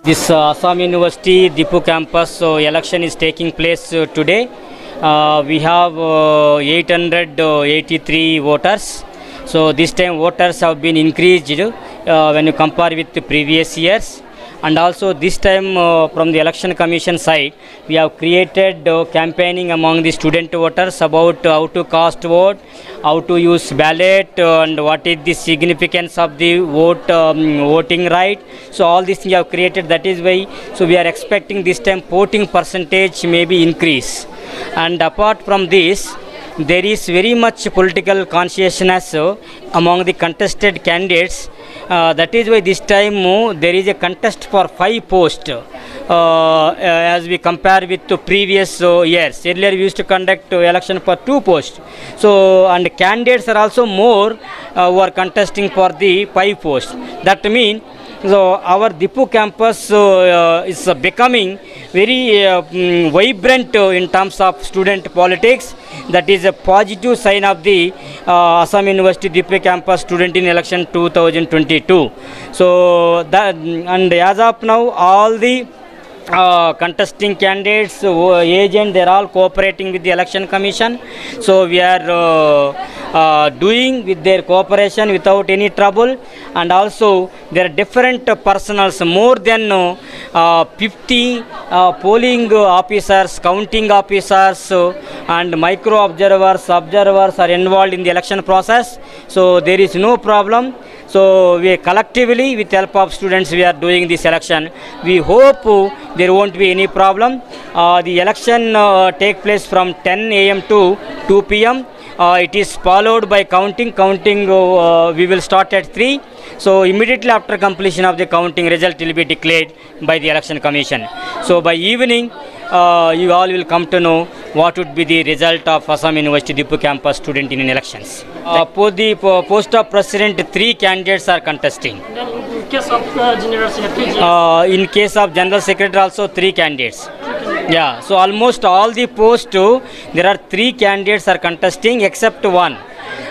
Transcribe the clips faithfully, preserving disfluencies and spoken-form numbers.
This uh, Assam University Diphu campus uh, election is taking place uh, today. Uh, we have uh, eight hundred eighty-three voters. So this time voters have been increased uh, when you compare with the previous years. And also this time uh, from the Election Commission side, we have created uh, campaigning among the student voters about how to cast vote, how to use ballot, uh, and what is the significance of the vote, um, voting right. So all these things we have created. That is why, so we are expecting this time voting percentage may be increase. And apart from this, there is very much political consciousness uh, among the contested candidates. Uh, that is why this time uh, there is a contest for five posts uh, uh, as we compare with the previous uh, years. Earlier we used to conduct uh, election for two posts. So, and candidates are also more uh, who are contesting for the five posts. That means, so our Diphu campus uh, uh, is uh, becoming very uh, mm, vibrant uh, in terms of student politics. That is a positive sign of the uh, Assam University Diphu campus student in election two thousand twenty-two. So that, and as of now, all the uh, contesting candidates, uh, agent, they're all cooperating with the Election Commission. So we are uh, uh, doing with their cooperation without any trouble. And also there are different uh, personals, more than uh, uh, fifty uh, polling uh, officers, counting officers, uh, and micro observers, observers are involved in the election process. So there is no problem. So we collectively, with help of students, we are doing this election. We hope uh, there won't be any problem. Uh, the election uh, take place from ten a m to two p m. Uh, it is followed by counting. Counting uh, uh, we will start at three. So immediately after completion of the counting, result will be declared by the Election Commission. So by evening, uh, you all will come to know what would be the result of Assam University Diphu campus student union elections. Uh, for the po- post of president, three candidates are contesting. Then in case of uh, general secretary? Uh, in case of general secretary, also three candidates. Yeah, so almost all the posts, uh, there are three candidates are contesting except one.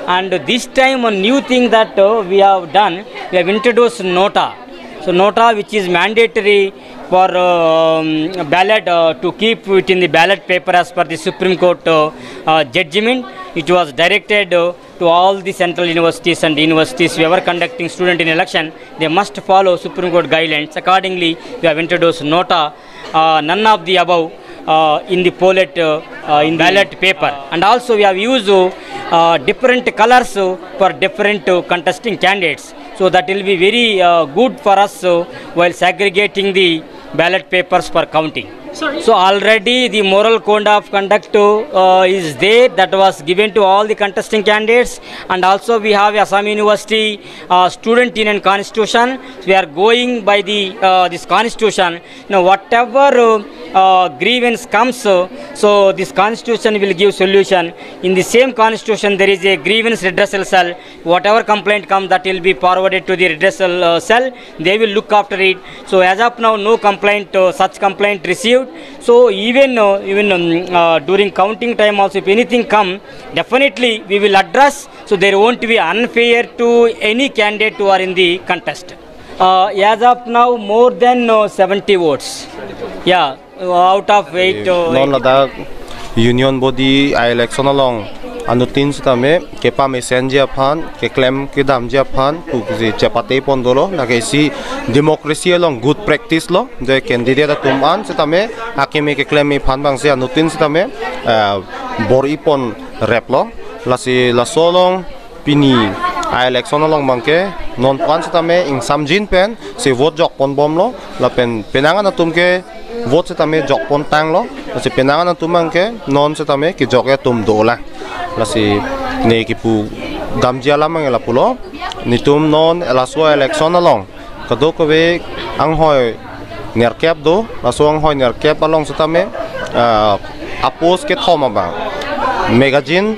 And this time, one new thing that uh, we have done, we have introduced nota. So nota, which is mandatory for um, ballot uh, to keep it in the ballot paper as per the Supreme Court uh, uh, judgment, it was directed uh, to all the central universities and universities who are conducting student in election, they must follow Supreme Court guidelines. Accordingly, we have introduced nota, uh, none of the above uh, in the pollet, uh, uh, in the ballot paper. And also we have used uh, different colors uh, for different uh, contesting candidates. So that will be very uh, good for us uh, while segregating the ballot papers for counting. Sorry. So already the moral code of conduct uh, is there, that was given to all the contesting candidates, and also we have Assam University uh, student union constitution. We are going by the uh, this constitution. Now whatever uh, uh, grievance comes, uh, so this constitution will give solution. In the same constitution, there is a grievance redressal cell. Whatever complaint comes, that will be forwarded to the redressal uh, cell. They will look after it. So as of now, no complaint, uh, such complaint received. So even uh, even um, uh, during counting time also, if anything come, definitely we will address. So there won't be unfair to any candidate who are in the contest. Uh, as of now, more than uh, seventy votes. Yeah, out of eight. Uh, Non ladak union body a-election along anuttin sitame kepamesen ji aphan, keklem kedam ji aphan pusi chepate pon dolo. Lake isi democracy along good practice lo. Je candidate atum an sitame akeme keklem aphan bangsi anuttin sitame uh, bor-i pon rep lo. Lasi laso along pini a-election along bangke non pan sitame ingsamjin pen si vote jok pon bom lo, lapen penang an atum ke vote sitame jok pon tang lo, si penang an atum bangke non sitame kejok atum do lang. Lasi ne kipu damji alam bangke lapulo, nitum non laso election along kadokave anghoi nerkep do, laso anghoi nerkep along sitame uh, a-post kethom abang, magazine,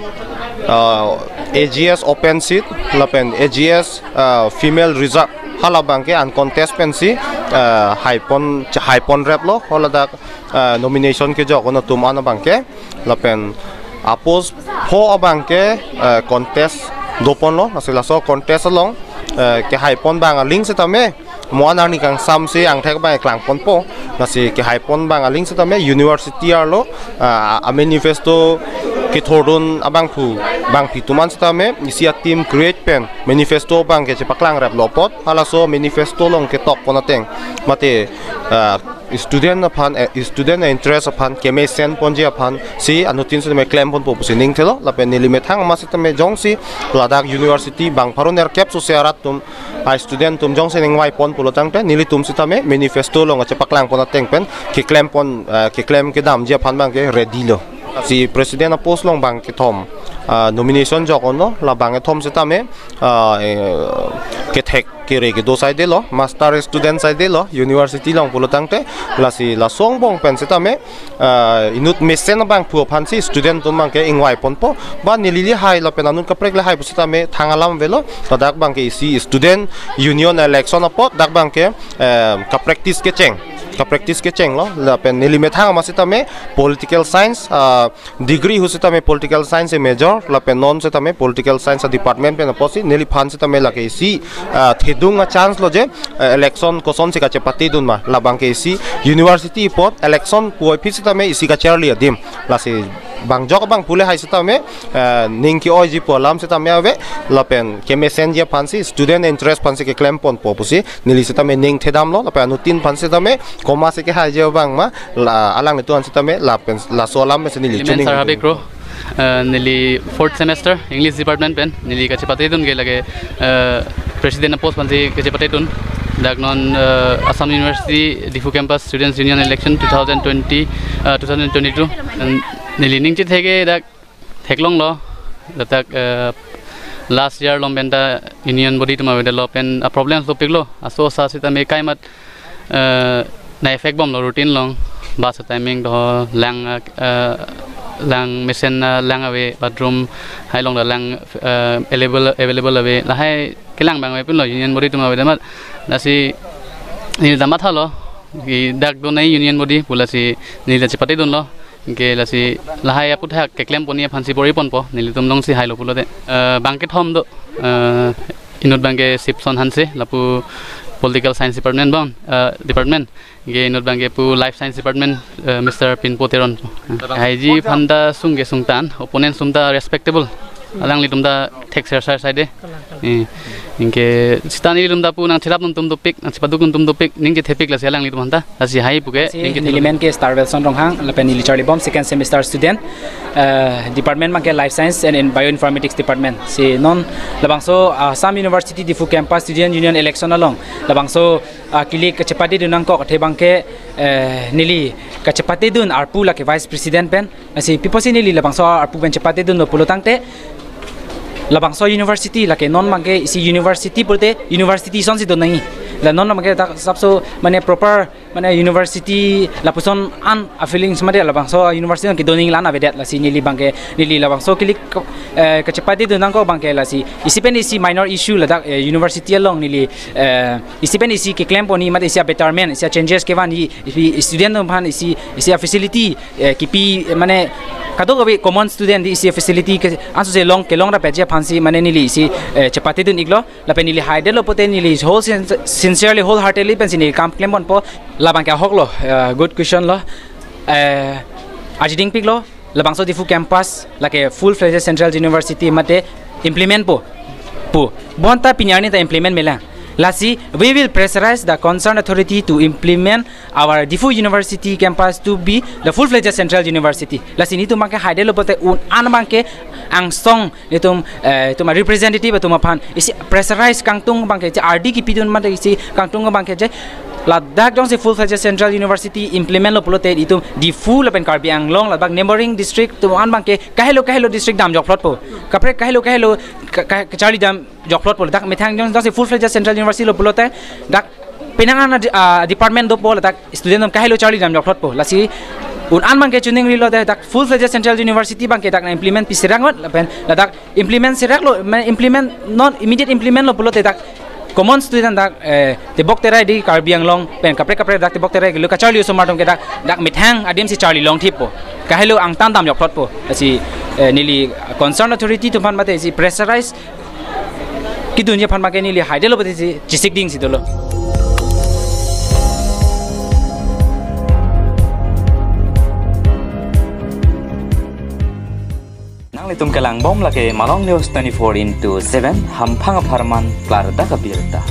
uh, A G S open seat, lapen A G S uh, female reserve, hala bangke uncontest pensi uh, haipon haipon rep lo, haladak uh, nomination kejok atum an abangke, lapen a-post pho abangke uh, contest do pon lo, lasi laso contest along uh, kehaipon bang aling sitame Mo-an arni kangsamsi angthek abang keklang ponpo, lasi kehai pon abang aling setame university arlo, ah, a manifesto kethurdun abangphu bangphi atum an setame isi a team create pen manifesto abang kechepaklang rap lo apot, halaso manifesto along ketok pon ateng mate, ah, student aphan, eh, student interest aphan kemesen ponji aphansi anuttin setame klem ponpo pusi ning thelo. Lapen neli methang amat setame jongsi ladak university bang pharo nerkep sose arat atum a student atum jongsi ningvai pon pulo tangte nelitum setame manifesto along kachepaklang pon ateng pen keklem pon, eh, keklem kedamji aphan abang ke ready lo. Si president a post along bang kethom, ah, nomination jok onlo, la bang kethom setame, ah, eh, kethek kere kedo saidelo, master student saidelo, university along pulo tangte, lasi laso angbong pen setame, ah, inut mesen abangphu aphansi student atum abang ke ingvai ponpo, ba neli le hai lapen anut kaprek le hai pu setame thang alam avelo, ladak abang ke isi student union election apot, dak abang ke, eh, kapractice kecheng, kapractice kecheng lo, lapen neli methang amat setame political science, ah, degree ahut setame political science a major, lapen non setame political science a department pen apotsi neliphan setame lake isi, ah, thedung a chance lo je, ah, election kosonsi kachepatedun ma, labang ke isi university apot election puvoiphit setame isi kacharli adim, lasi bang jok abangphu le hai setame, ah, ning ke-oiji pu alam setame ave, lapen kemesenji aphansi student interest aphansi keklem ponpo pusi neli setame ning thedam lo, lapen anuttin aphan setame komatsi kehaiji abang ma, la alanglitum an setame lapen laso alam pensi neli element chuning sar habek ro. Uh, neli fourth semester English department pen, neli kachepatedun ke lake, uh, president a post aphansi kachepatedun. Dak non, uh, Assam University Diphu campus Students Union election two thousand twenty, uh, two thousand twenty-two. And neli ning chetheke dak theklonglo, ladak, uh, last year along pen ta union body atum avedetlo pen a problems dopiklo, aso asa setame kaimat, eh, na-affect bomlo routine along, bus timing do, lang, eh, lang mesen, eh, lang ave, bathroom hai along do lang, eh, available, available ave, lahai kelang abang ave pinlo union body atum avedet amat. Lasi neli ta mathalo, ke dak do nai union body pu, lasi neli ta chepatedunlo. Ke lasi lahai aputhak keklem ponji aphansi bor-i ponpo, nelitum alongsi hailo pulote. Eh, bang kethom do, eh, inut abang ke Sipson Hanse, lapu political science department abang, eh, department. Ke inut abang ke pu life science department, eh, Mister Pinpo Teron. Eh, haiji aphan ta sung ke sungtan, opponent atum ta respectable. Alanglitum ta thek ser sai sai de. Eh, anke seta nelitum ta pu nangcherap nangtum dopik, nangchepaduk nangtum dopik, ning chethepik, lasi alanglitum aphan ta, lasi hai puke, si ning chethepik. Neli men ke Star Wilson Ronghang, lapen neli charlibom second semester student, eh, department abang ke Life Science and in Bioinformatics department. Si non labangso, ah, Assam University Diphu campus Student Union election along labangso, ah, kili kachepatedun nangkok athe abang ke, eh, neli kachepatedun arpu lake vice president pen. Lasi pi apotsi neli labangso arpu pen chepatedunlo pulo tangte, labangso university lake non abang ke isi university pulote university asonsi do nangji. La non abang ke dak sapso mane proper mane university lapuson an a feelings mate labangso university an kedo nangji la-an avedet, lasi neli abang ke neli labangso kili, eh, kachepatedun nangkok abang ke lasi isi pen isi minor issue ladak, eh, university along neli, eh, isi pen isi keklem ponji mate isi a betterment, isi a changes kevanji, isi student atum aphan isi, isi a facility, eh, kipi, eh, mane kadokave common student di isi facility ke ansose long kelong rapetji aphansi mane neli isi, eh, chepatedun iklo, lapen neli haidetlo pulote neli whole sin-, sincerely, wholeheartedly pensi neli kam klem ponpo, labang ke ahoklo, eh, good question lo. Eh, arjudingpiklo, labangso Diphu campus lake full-fledged central university mate implement po pu. Bonta pini arni ta implement melang. Lasi, we will pressurize the concerned authority to implement our Diphu University campus to be the full-fledged central university. Lasi nelitum abang ke haidetlo pulote un-an abang ke angsong nelitum, eh, itum representative atum aphan isi pressurize kangtung abang ke je, ardi kipidun mate isi kangtung abang ke je, ladak jongsi full-fledged central university implement lo pulote itum Diphu lapen Karbi Anglong ladak neighboring district atum an abang ke kahelo kahelo district damjokplotpo. Kaprek kahelo kahelo ka-, ka-, kacharli damjokplotpo. Dak methang jong jongsi full-fledged central university lo pulote dak penang an a di-, ah, department dopo, ladak student atum kahelo charli damjokplotpo. Lasi un-an abang ke chuning rilo de, dak full-fledged central university abang ke dak na-implement pi serak ngot, lapen ladak implement seraklo, mane implement non immediate implement lo pulote dak common student dak, eh, tebok terai di Karbi Anglong pen kaprek kaprek dak tebok terai kelo kacharli osomar atum ke dak, dak methang adimsi charli longthippo. Kahelo angtan damjokplotpo. Lasi, eh, neli concerned authority atum aphan mate isi pressurize kidunji aphan abang ke neli haidetlo pulote isi chesik dingsi dolo. Itum kelang bom lake Malong News twenty-four into seven, hamphang apharman klardak abirta.